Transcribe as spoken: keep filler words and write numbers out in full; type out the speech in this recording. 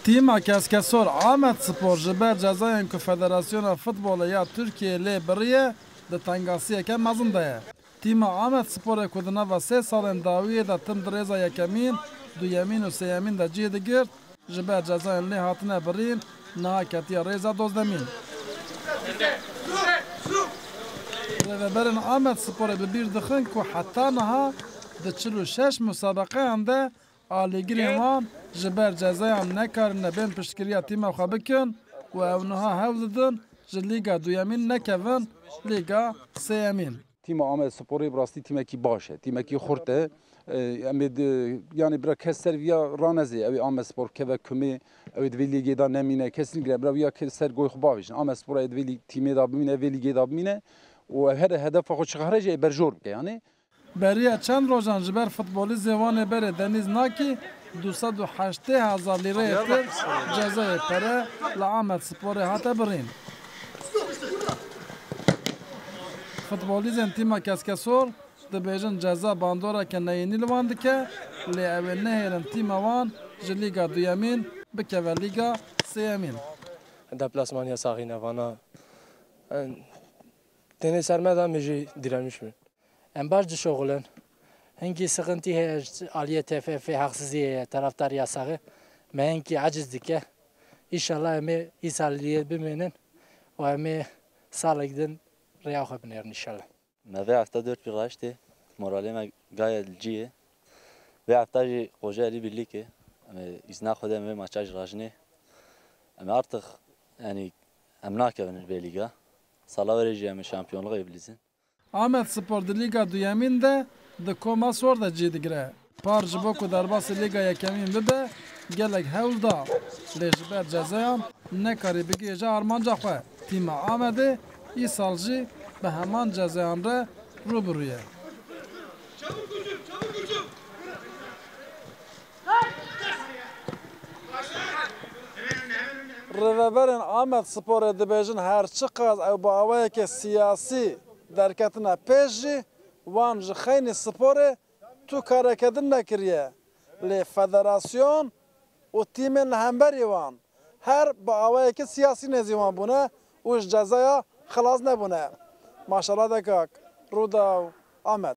Tîma Keskesor Amed Spor ji ber cezayên ku Federasyona Futbolê ya Tirkiyeyê lê biriye, di tengasiyeke mezin de ye. Tîma Amed Sporê ku di nava sê salên dawiyê de tim di rêza yekemîn, duyemîn û sêyemîn de cih digirt, ji ber cezayên lê hatine birîn, niha ketiye rêza dozdemîn. Rêveberên Amed Sporê bi bîr dixin ku heta niha di çil û şeş musabeqeyan de alîgirên wan ji ber cezayan nekarine bên piştgiriya tîma xwe bikin û ew niha hewl didin ji Lîga Duyemîn nekevin Lîga Sêyemîn. Tîma Amed Sporê bi rastî tîmekî baş e, tîmekî xurt e. E, em ê di, yanî bira kes ser viya ranezê, ew ê Amed Spor keve kumê, ew ê di vê lîgê de nemîne, kes nigire, bira viya kes ser goy xwe bavêjin. Amed Spor ê di vê lîg-, tîmê de bimîne, vê lîgê de bimîne û ew here hedefa xwe çiqas heye jî ê berjor bike, yanî. Beriya çend rojan ji ber futbolîzê wan ê berê Denîz Nakî du sed û heştê hezar lîreyê tir cezayê pere li Amed Sporê hate birîn. Futbolîzên tîma Keskesor dibêjin ceza bandoreke neyînî li wan dike, lê ew ê nehêlin tîma wan ji Lîga Duyemîn bikeve Lîga Sêyemîn. Deplasman yasaxî ne vana. Tenê ser me de em jî direnmiş bin. Em baş dişoxulin. Hinkî sıkıntı heye, aliyê T F F haksızlığı heye, taraftar yasağı. Me hinkî aciz dike. İnşallah em ê îsal liyê bimênin û em ê salek din rêya xwe binêrin inşallah. Me vê hefta dört bir raştê, moralê me gayet cî ye. Vê hefta jî qoja elî birlîk e. Em ê îzna Xwedê em vê maça jî rajinê. Em ê artık, yanî, em nakevin vê lîga. Sala werê jî em ê şampiyonluğê bilîzin. Amed Spor di Lîga Duyemîn de di koma sor de cî digire. Par ji bo ku derbasî Lîga Yekemîn bibe, gelek hewl da, lê ji ber cezayan nekarî bigihêje armanca xwe. Tîma Amedê îsal jî bi heman cezayan re rû bi rû ye. Rêveberên Amed Sporê dibêjin, her çiqas ew bi awayeke siyasî derketine pêş jî, wan ji xeynî sporê tu kareke din nekiriye. Lê federasyon û tîmên li hemberî wan her bi awayeke siyasî nêzî wan bûne û ji cezaya xilas nebûne. Maşallah de kak, Rûdaw, Amed.